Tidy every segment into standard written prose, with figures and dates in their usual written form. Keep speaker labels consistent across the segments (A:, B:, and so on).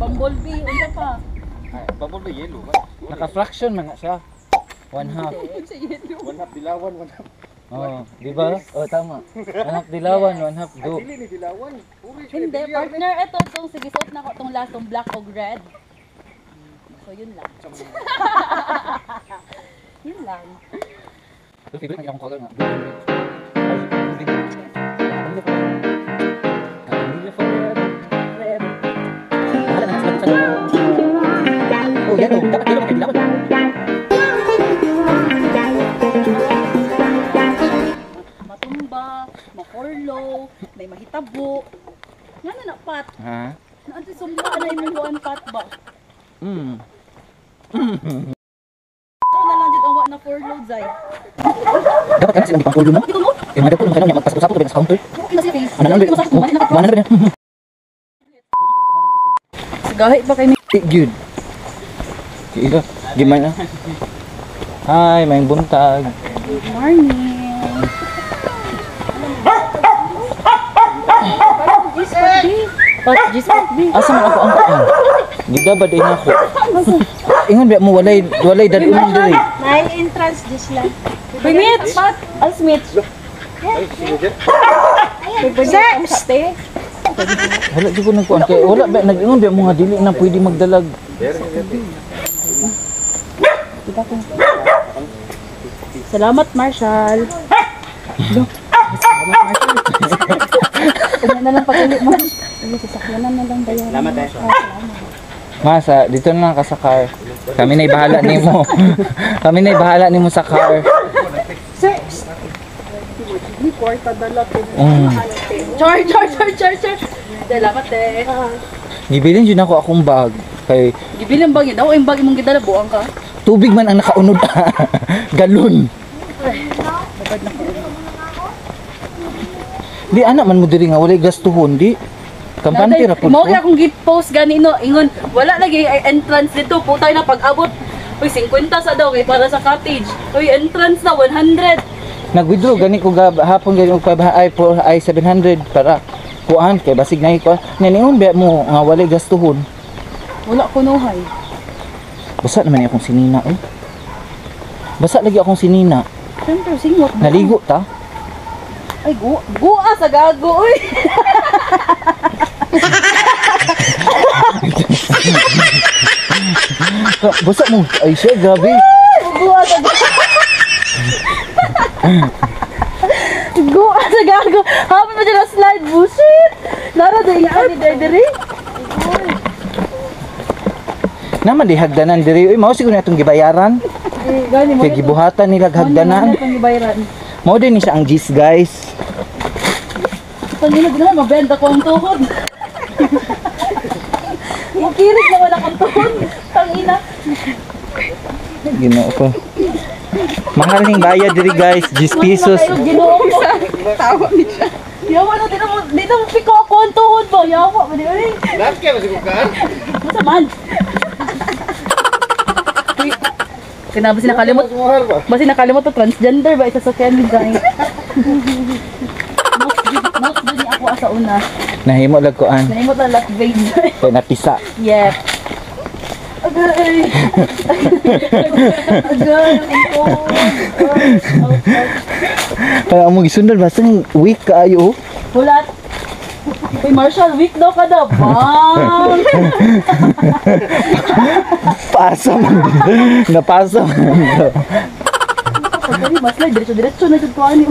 A: Bumblebee, unsa pa?
B: Ay, bumblebee yellow ba?
C: Naka-fraction man na siya. One half.
B: One half dilawan, one half.
C: Oh, di ba? Oh, tama. One half dilawan, one half
B: Ay,
C: do.
B: dili ni dilawan. Orange
A: Hindi,
B: ni bilyar ni.
A: Partner, ito itong sige, suot na ko itong last, tong black o red. So, yun lang. Yun lang.
C: Favorite akong color nga. Blue and red. Ay, blue and red. Hallelujah forever, forever. Bahala na Oh, yellow. Dapat yellow kay dilawan.
A: Matumba, makorlo, may mahitabo. Nga na na, Pat?
C: Ha?
A: Naanti sumba na imong kuan, Pat, ba? Ito na lang jud ang wa na forlo, Zay.
C: Dapat kana silang gipang no?
A: Ito no?
C: Kay mga dako kailangan niya magpasabot sa counter.
A: Okay na siya face.
C: Ano lang?
A: Masakit,
C: Oh, mana na ba?
A: Gahi pa kay ni.
C: Eh, good. Ila, gimana? Hi, may buntag.
A: Good morning. G-spot B. Pat, G-spot B.
C: Asa man ako ang kuan? Gigaba din ako. Ingon ba mo walay dadun diri.
D: May entrance this lang.
A: Uy, Mitch! Pat! Ay, Mitch.
D: Sir!
C: Wala jud ko nagkuan kay wala ba nag-ingon ba mo nga dili na pwede magdalag.
A: Salamat, Marshall. Salamat, Marshall. Kanya na lang pag-uli mo. Ay, sasakyanan na lang bayaran.
B: Salamat eh.
C: Masa, dito na lang ka sa car. Kami na'y bahala nimo. Kami na'y bahala nimo sa car.
D: Sir!
A: Char, char, char, char, char. Salamat eh.
C: Gibilin jud ako akong bag kay
A: Gibilang bag yun. Ako yung bag imong gidala, buang ka.
C: Tubig man ang nakaunod. Galon.
A: Babad na ko.
C: Di ana man mo diri nga walay gastuhon di. Kampante ra pud
A: Mao
C: ko.
A: kaya akong gi-post gani no, ingon wala lagi ay entrance dito, putay na pag-abot. Uy, 50 sa daw kay para sa cottage. Uy, entrance na 100.
C: Nag-withdraw gani ko gab hapon gani og 5 ay 4 ay 700 para kuan kay basig na ko. Ngayon ba mo nga walay gastuhon.
A: Wala ko nuhay.
C: Basa naman ni akong sinina eh. Basa lagi akong sinina.
A: Siyempre, singot.
C: Naligo ta.
A: Ay, gu'a sa gago, uy.
C: Basa mo. Ay siya, grabe.
A: Gu'a sa gago. Gu'a sa gago. Hapon pa dyan ang slide, bullshit. Nara, di nga ni Dere.
C: Naman di hagdanan diri. Uy, mao siguro na itong gibayaran.
A: Gani mo.
C: Kay gibuhatan nila hagdanan.
A: Itong gibayaran.
C: Mao din ni siya ang gis, guys.
A: Tangina, di naman mabenta ko ang tuhod. Makirig naman akong tuhod. Tangina.
C: Ginoo ko. Mahal ning bayad diri, guys, 10 pesos.
A: Ginoo ko. Tawa ni siya. Yawa na, di na mo piko ako ang tuhod ba? Yawa, ba di ay?
B: Lahat kaya ba kan?
A: Masa man? Uy, Kina, basi nakalimot.
B: Mahal ba?
A: Basi nakalimot to transgender ba isa sa Ken guys. Notes din ako asa una.
C: Nahimo lag kuan.
A: Nahimot na last vein.
C: Kay napisa.
A: Yep. Agay! Agay! Ang tuhod. Ouch, ouch, ouch.
C: Kaya ang mga gisundan basta ning weak kaayo. Oh.
A: Hulat! Uy, Marshall, weak daw ka daw. Bang!
C: Pasa man. Napasa man.
A: Pagkali, maslay, diretso-diretso na jud ko ani.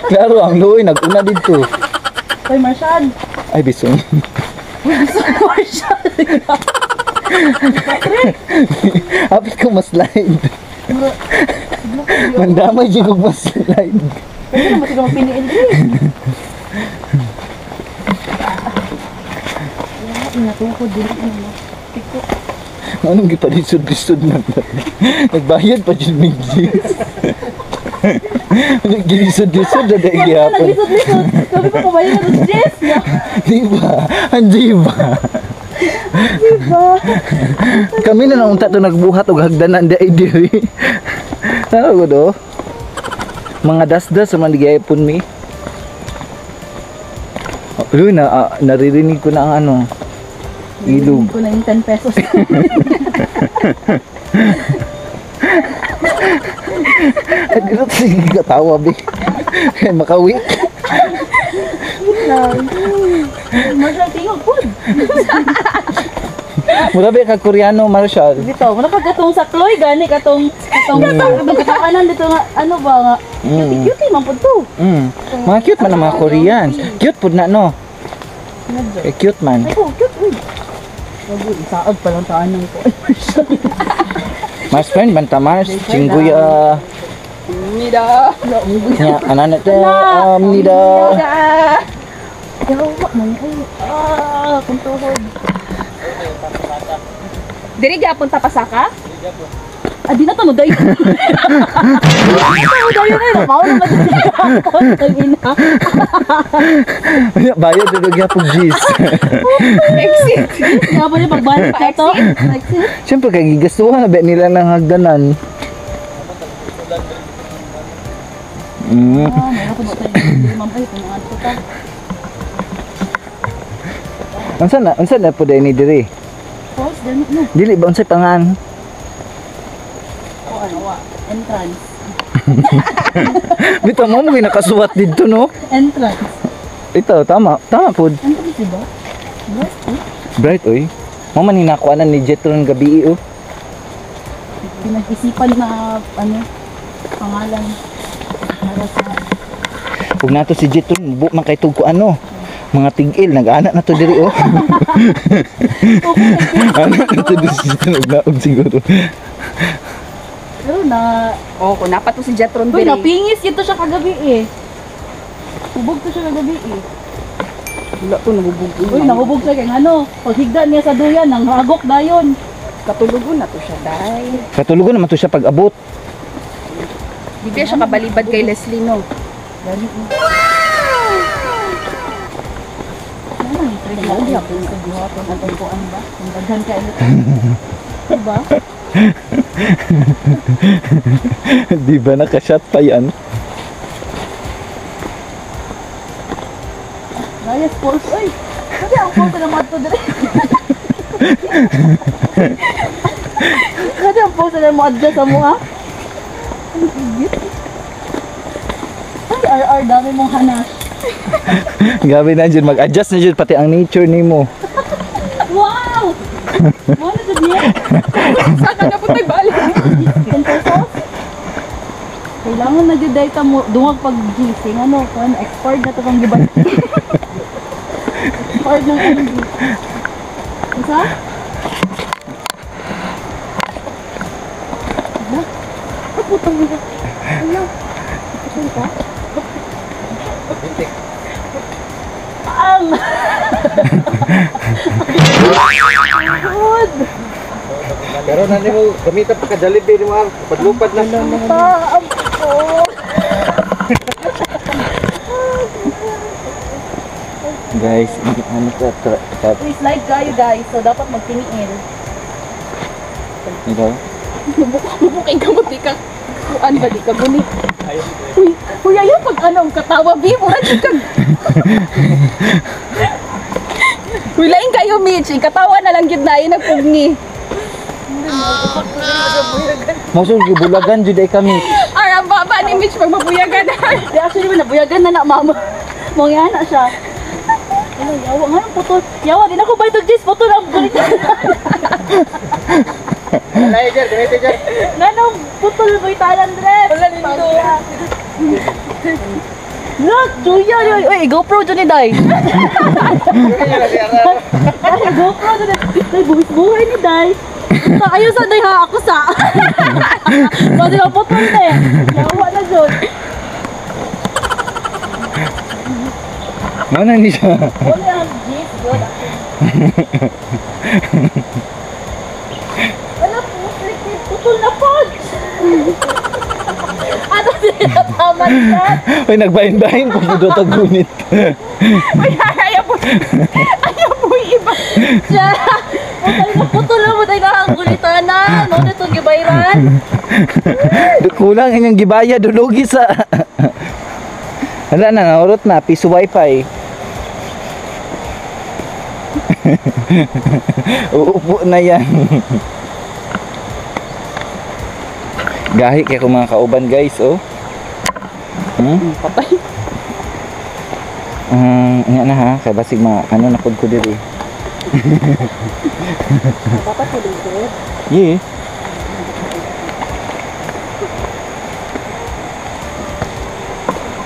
C: Klaro ang luoy naguna didto.
A: Uy, Marshall!
C: Ay bisong.
A: Uy, gusto ko, Marshall!
C: Hapit ko mas slide. Mandamay jud kog mas slide.
A: Pwede naman sila mapiniin din. Wala, natuko din. Ano, piko.
C: Anong gipalisod-lisod na? Nagbayad pa jud mig gis. Naglisod-lisod na dahil gihapon.
A: Naglisod-lisod. Sabi ko, kumain na ng Jess.
C: Di ba? Hindi ba?
A: Diba?
C: Kami na lang unta to nagbuhat og hagdanan di ay diri. Tama ko do. Mga dasdas sa man gihapon mi. Uy, na, naririnig ko na ang ano. Ilog.
A: Ko na yung 10 pesos.
C: Ay, dito sige katawa, be. Kaya makawi.
A: Marshall, tingog po.
C: Mura ba ka Koreano, Marshall?
A: Dito, muna ka katong sa Chloe gani katong katong katong katong dito nga ano ba nga. Cutie cutie man pud to.
C: Mga cute man ang mga Koreans. Cute pud na, no? Eh, cute man.
A: Ay, oh, cute uy. Wag isaag pa lang taanong ko.
C: Mars friend, man ta Mars. Chingguya.
D: Nida.
C: Nya, anana te, nida.
A: Yawa man ay. Ah, kung tuhod.
D: Diri gyapon ta pasaka?
A: Ah, di na to mo dayo. Mo dayo na, mao na man gapon tang ina.
C: Bayad dudog yapog G's.
D: Exit.
A: Nga ba ni pagbalik na to? Exit.
C: Siyempre, kay gigastuhan na ba nila ng hagdanan.
A: Ah, meron ko ba tayo? Ma'am, ay, kung ano ta.
C: Unsa na po ni diri?
A: Falls, dami na.
C: Dili ba unsay pangan?
A: O ano, entrance.
C: Bitaw mo mo nakasuwat didto no?
A: Entrance.
C: Ito tama, tama pud.
A: Entrance, diba? Yes, eh.
C: Bright oy. Mo man hinakuanan ni Jetron gabi oh.
A: Pinag-isipan na, ano, pangalan. Para sa,
C: Ug nato si Jetron mubo man kay tug ko ano. Mga tig-il nag-ana na to diri oh. Ana na to diri si Jetron ug naog siguro.
A: pero na,
D: Oh, kung napat to si Jetron
A: uy,
D: diri.
A: napingis ito siya kagabi eh. Hubog to siya kagabi eh.
D: Wala to nabubog.
A: Uy, nahubog siya kay ano, paghigda niya sa duyan, nang hagok dayon.
D: Katulogon na to siya, day.
C: Katulogon naman to siya pag abot.
D: Di ba siya kabalibad kay Leslie, no?
A: Dali eh. Ano, hindi ako sa buhaton ang tungkuan ba? Ang daghan kayo. Diba?
C: Di ba nakashot pa yan?
A: Rayas Falls, oy! Kasi ang falls na madto diri. Kasi ang falls na mo adjust sa mo ha. Ang igit. Ay, RR, dami mong hanash.
C: Gabi na jud mag-adjust na jud pati ang nature nimo.
A: Wow! Mo na jud niya.
D: Saka na po tayo balik.
A: 10 pesos. Kailangan na jud dahil mo dungag pag gising ano, kuan expired na to kang gibay. Expired ng MD. Isa? Ala. Ay, putang ina. Ala. Saan ka? Ang! Good!
B: Pero na nimo gamitan pa ka Jollibee nimo ah. Padlupad na.
A: Pa, ang po.
C: Guys, ano to?
A: Uy, slide kayo guys. So, dapat magtiniil.
C: Ito.
D: Bubukay ka mo, di ka. Kuan ba, di ka guni. Uy, uy, ayaw pag ano, ang katawa, bi, mura di ka. Uy, lain kayo, Mitch. Ikatawa na lang yun na, yun nagpugni.
C: Mo so gibulagan jud ay kami.
D: Ay, ang baba ni Mitch, pag mabuyagan na.
A: Di, actually, nabuyagan na na, mama. Mangyana siya. Ano, yawa nga ng putol. Yawa, di na ko bayad og putol ang bulit.
B: Lahi jer, gamitin jer.
A: Nga nang putol boy talan rep.
D: Wala nito.
A: Look, Julia, uy, uy, GoPro dyan ni Day. Ay, GoPro dyan ni Day, buhis-buhay ni Day. Sa, ayaw sa Day ha, ako sa. Pwede ka putol na eh. Yawa na dyan.
C: Mo na ni siya.
A: Wala ang G's, good. Wala po, putol na pod. Ano siya tama siya?
C: Uy, nagbahin-bahin po po tag gunit.
D: Uy, ayaw po. Ayaw po yung iba.
A: Siya. Putol na putol na mo tayo nakagulitanan. Mo na itong gibayran.
C: Kulang inyong gibaya dulugi sa. Wala na, naurot na piso wifi. Uupo na yan. Gahi kay ko mga kauban, guys, oh.
D: Patay.
C: Nga na ha, kay basig mga ano na pud ko diri.
D: Dapat ko dito.
C: Yeah.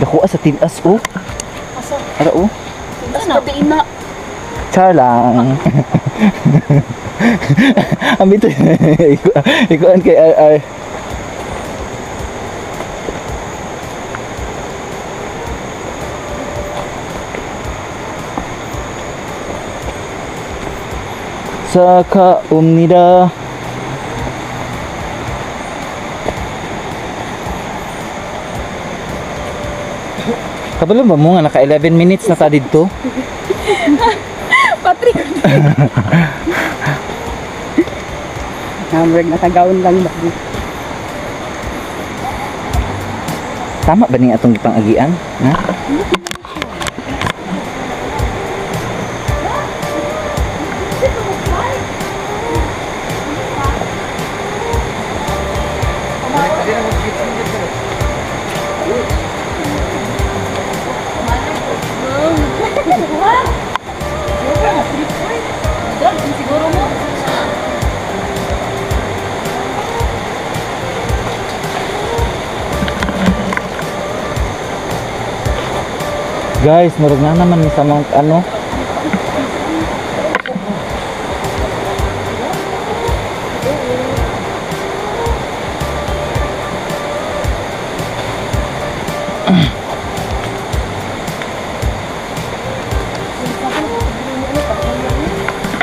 C: Dako sa tinas, oh.
D: Asa?
C: Ara, oh.
D: Asa na? na.
C: Char lang. Ang bito. Ikuan kay RR. Sa kaumnida. Kabalo ba mo nga naka 11 minutes na ta didto?
D: Patrick. Hamburg nakagaon lang ba?
C: Tama ba ning atong gipang-agian? Ha?
A: Drug, siguro mo.
C: Guys, murag na naman sa Mount ano.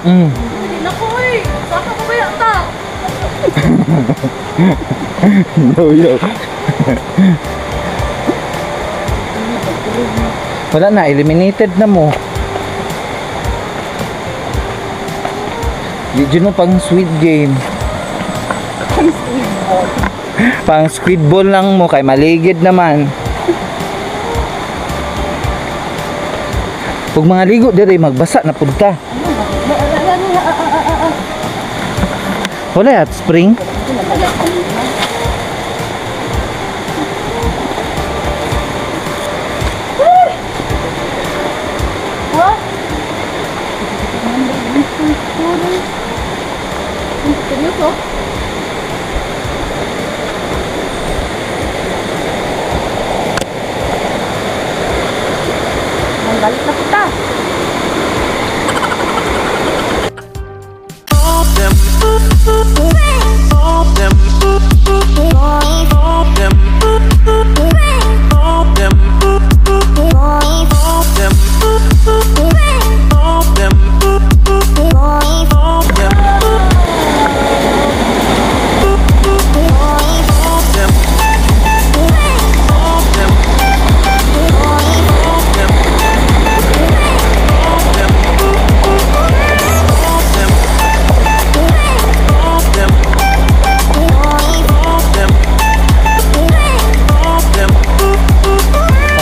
A: Hindi na ko eh. Saka ko ba yata?
C: Yo, yo. Wala na, eliminated na mo. Di dyan mo pang sweet game. Pang squid ball lang mo kay maligid naman. Pag mga ligo dire magbasa na punta. Wala at spring.
D: Seryoso? Balik na kita.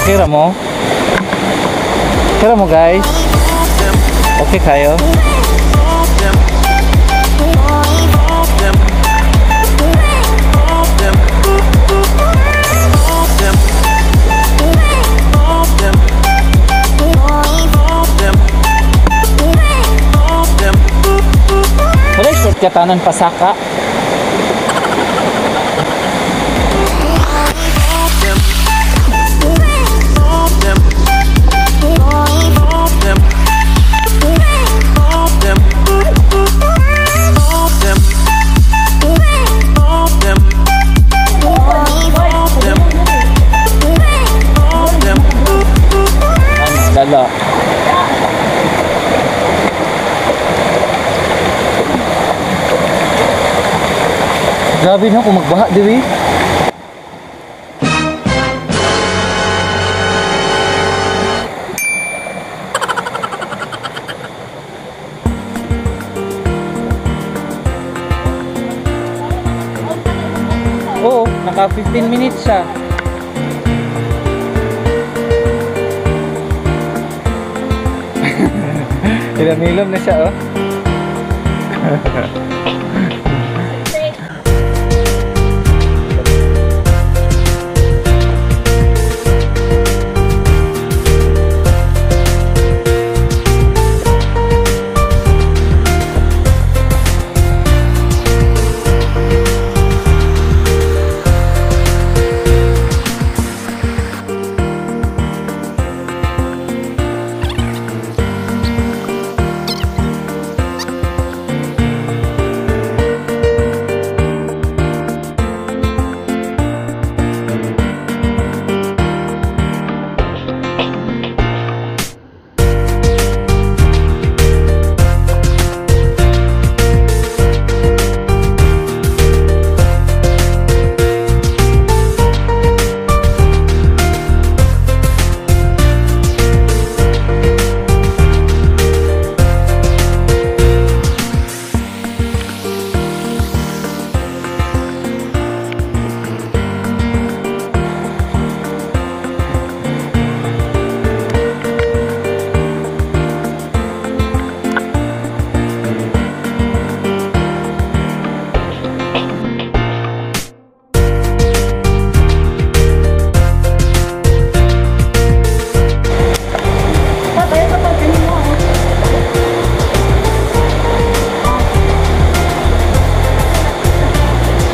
C: Okay ra mo? Okay ra mo, guys? Okay kayo? Wala shortcutanan pasaka. Lala. Grabe no kung magbaha diri. Oo, naka 15 minutes siya. Hilom-hilom na siya, oh.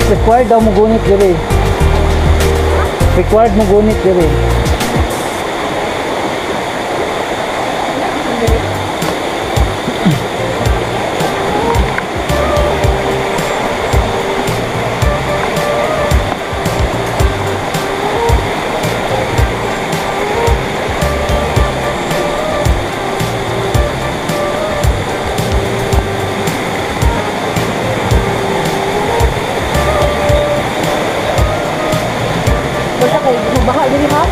C: Required daw mo gunit diri. Required mo gunit diri.
A: Basta kay baha diri ha.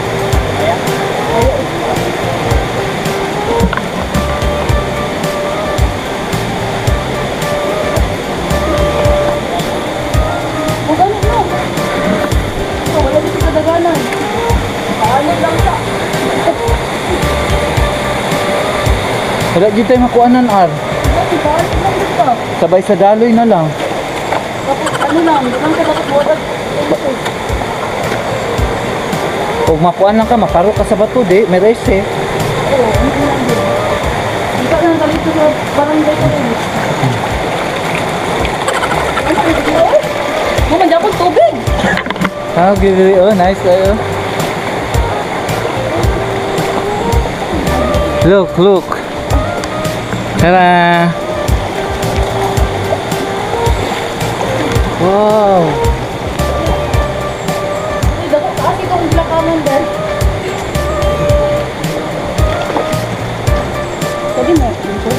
A: Huwag ano no. Wala dito sa daganan. Paano lang sa.
C: Wala dito tayo makuanan, Ar.
A: Paano lang dito.
C: Sabay sa daloy na lang.
A: Tapos ano lang, lang sa dapat buwag.
C: Kung makuan lang ka, maparo ka sa bato, di. May rice eh.
A: Oo, ano lang din. Ikaw lang kalito sa barangay ko rin. Ano ito? Bumanda akong tubig.
C: Ah, give oh, nice kayo. Look, look. Tara. Wow.
A: Ay, dako taas itong blakaman dahil. Pwede mo, dito?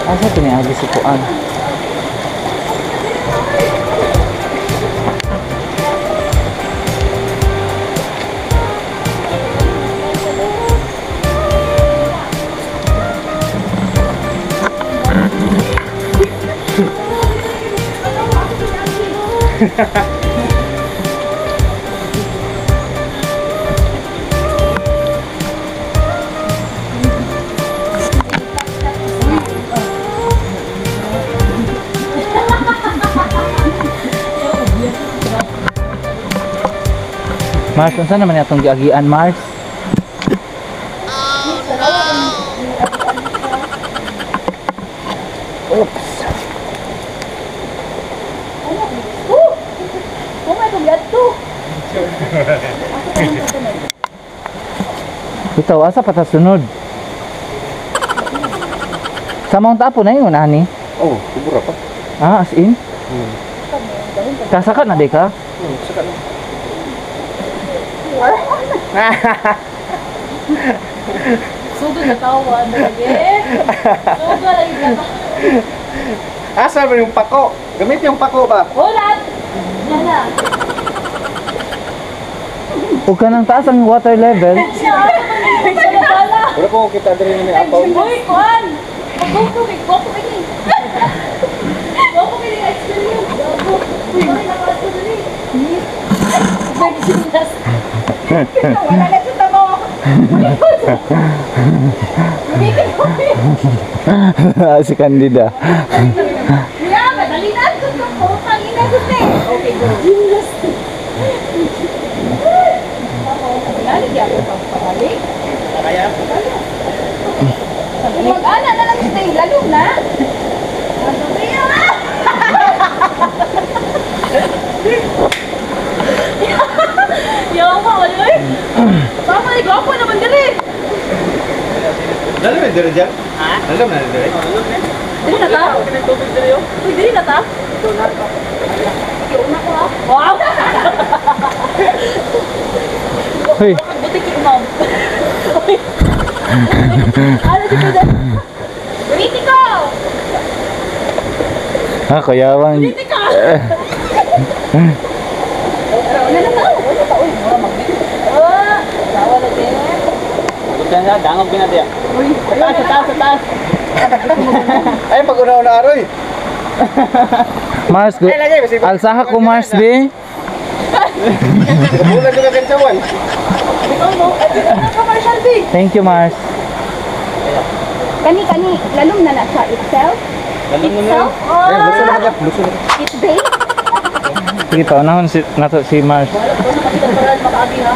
C: Asa ito ni Agi sukuan? Mars, unsa naman atong giagian, Mars? Oops.
A: Oh! Oh my God, to.
C: Ito, asa pa ta sunod? Sa Mount Apo na yun, ani?
B: Oh, kubura pa.
C: Ah, as in? Kasaka na di ka?
B: Saka na.
A: Sugod na tawa na lagi. Sugod lagi na.
B: Asa ba yung pako? Gamit yung pako ba?
A: Wala. Yan na.
C: Huwag ka nang taas ang water level.
B: Wala po kita diri ni apaw.
A: Uy, kuan! Pag-go kay Gwapo kay. Gwapo kay experience. Gwapo. Uy, nakaadto diri.
D: Wala na siya tamaw ako.
C: Si Candida.
D: Yeah, madali na. Putang ina ko eh. Okay, go. Lalagyan ako pagpabalik.
B: Kaya?
D: Mag-ana na lang siya, lalong na.
A: Yawa, wala eh. Tama, eh, gwapo naman diri.
B: Lalo na dire dyan? Ha? Lalo na dire?
A: Diri na ta? Uy, diri na ta? Una ko ha? Wow!
C: Hoy.
A: Buti kay ma'am. Uy. Ano di ko na?
D: Ulitin ko!
C: Ha, kuyawang.
A: Buti ka! Wala na ta. Wala ta. Uy, mura mag- Ah! Tawa na din.
E: Dangog binatiya.
A: Uy,
E: Sa taas, sa taas, sa taas.
B: Ay, pag una-una aroy.
C: Mars, go. Alsaha ko Mars, be.
B: Bulan juga kencawan.
A: Ikaw mo. Ano ka, Marshall B?
C: Thank you, Mars.
D: Kani, kani, lalong na na siya itself. Itself?
B: Ay, luso na kanya, luso na.
D: It's base.
C: Sige, paunahon si, nato si Mars.
A: Wala ko na makita para makaagi ha.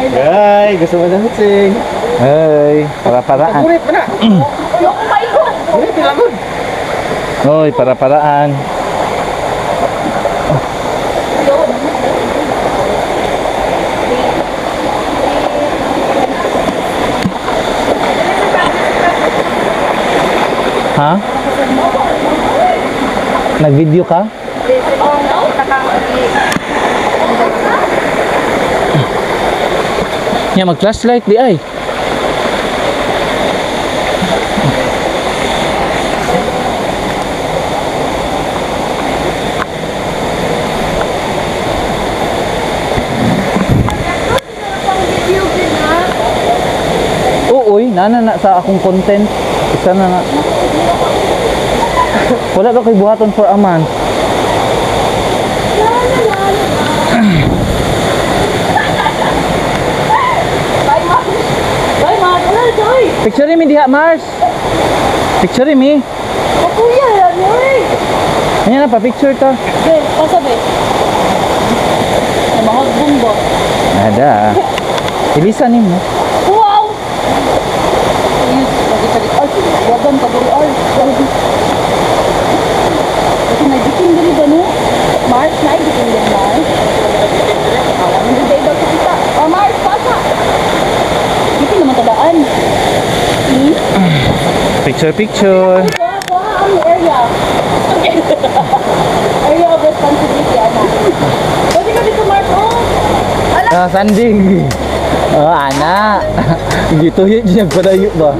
B: Ay, gusto mo dancing.
C: Hey, para-paraan.
B: Kurit pa na.
D: Ayoko maigo.
B: Kurit pinagod.
C: Hoy, para-paraan. Ha? Nag-video ka? Ya, mag-flashlight di ay. Uy, nana na sa akong content. Isa na na. Wala ba kay buhaton for a month?
A: Bye, Mars. Bye, Mars. Wala na, Joy.
C: Picture mi diha, Mars. Picture mi.
A: O, kuya, yan, oy.
C: Ayan na, pa-picture ta.
A: Be, pasa, be. Ay, mahagbong ba?
C: Ada. Ilisan nimo.
A: Wow! Ayun, lagi-lagi. Ay, wagan pa diri, ay. Kasi nagbikin diri ba, no?
D: Mars, na bikin din Mars. Hindi ba iba kita? Oh, Mars, pasa.
A: Bikin naman tadaan. Hmm?
C: Picture, picture.
A: Kuha, kuha ang area. Area of responsibility, ana. Pwede ka dito, Mars, oh.
C: Ah, sanding. Oh, ana. Gitu yun siya padayo ba?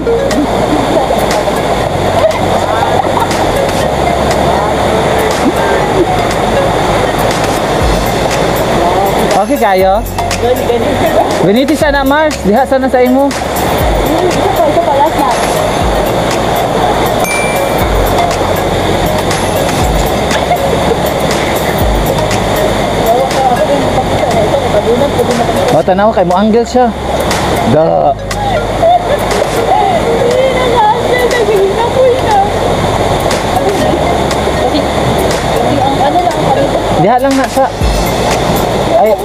C: Okay kayo? Beniti sana Mars, diha sana sa imo.
A: Isa pa, last na.
C: O tanaw kay mo angle siya. Da.
A: Kasi ang ano lang, ang palibot.
C: Diha lang na sa. Ay,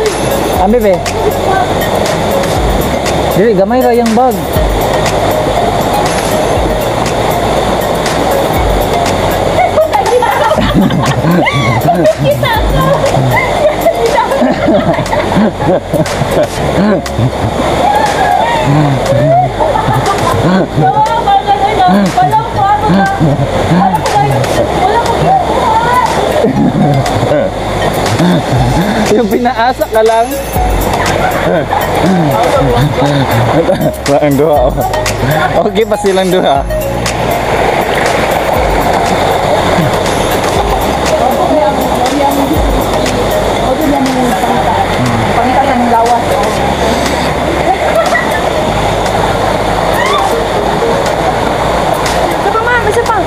C: ambi be. Dili gamay ra yang bag.
D: Kita ko.
A: Tawa, parang ano na. Wala ko, ano na. Wala ko kayo. Wala ko kinukuha.
C: Yung pinaasa ka lang. Ang duha. Oh. Okay pa silang duha.
A: Pangita sa ng lawas.
D: Isa pa, ma'am. Isa pa.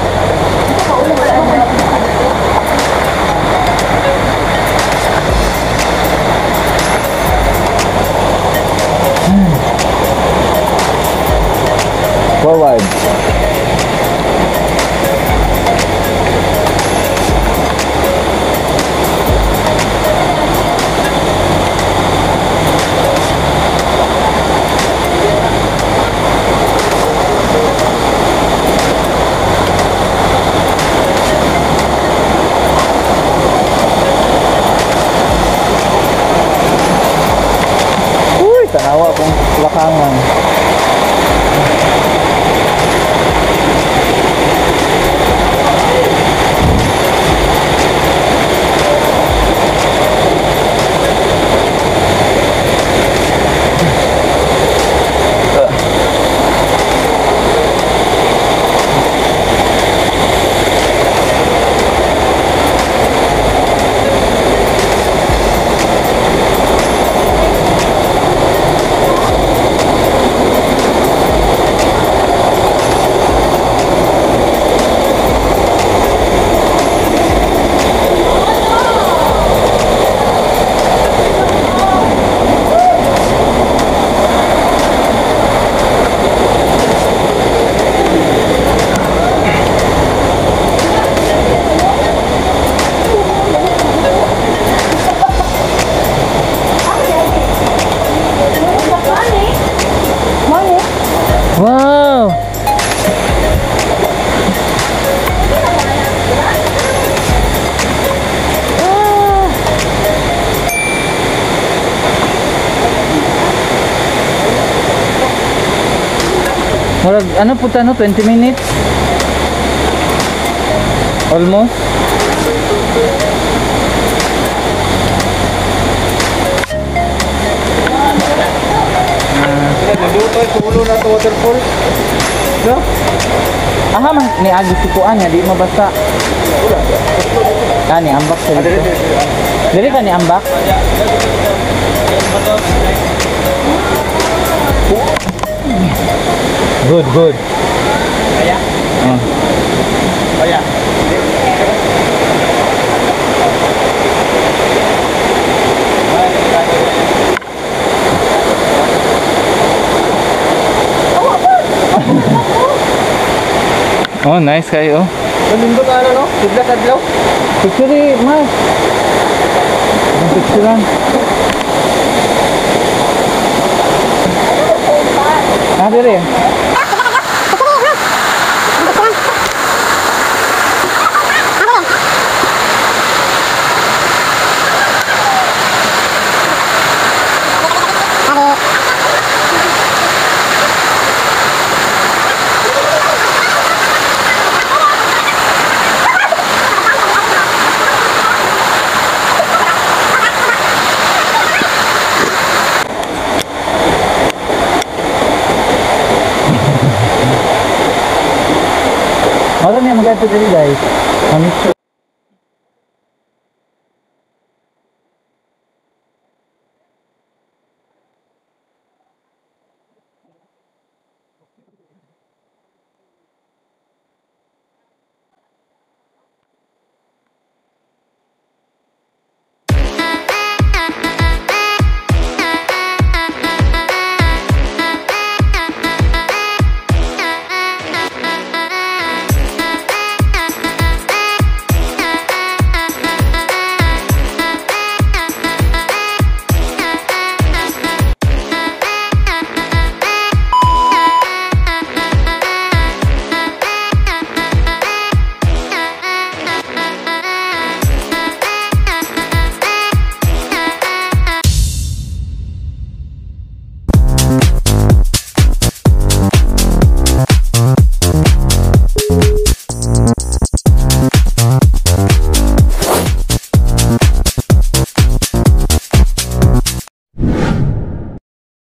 C: Tanawa akong lakangan. Wow! Murag, ano po ta, no? 20 minutes? Almost?
B: Nandito sa ulo na to waterfall.
C: So? Aha man, ni Agi si Kuan nga, di mabasa. Ah, ni ambak sa dito. Dili ka ni ambak? Good, good.
E: Kaya?
C: Ah.
E: Kaya.
C: Oh, nice kayo.
B: Nandito ka ano no? Bigla kadlaw.
C: Picture eh, Mark. Ang picturean. Ah, dire. Mara niya mag-ato diri guys. Mamit.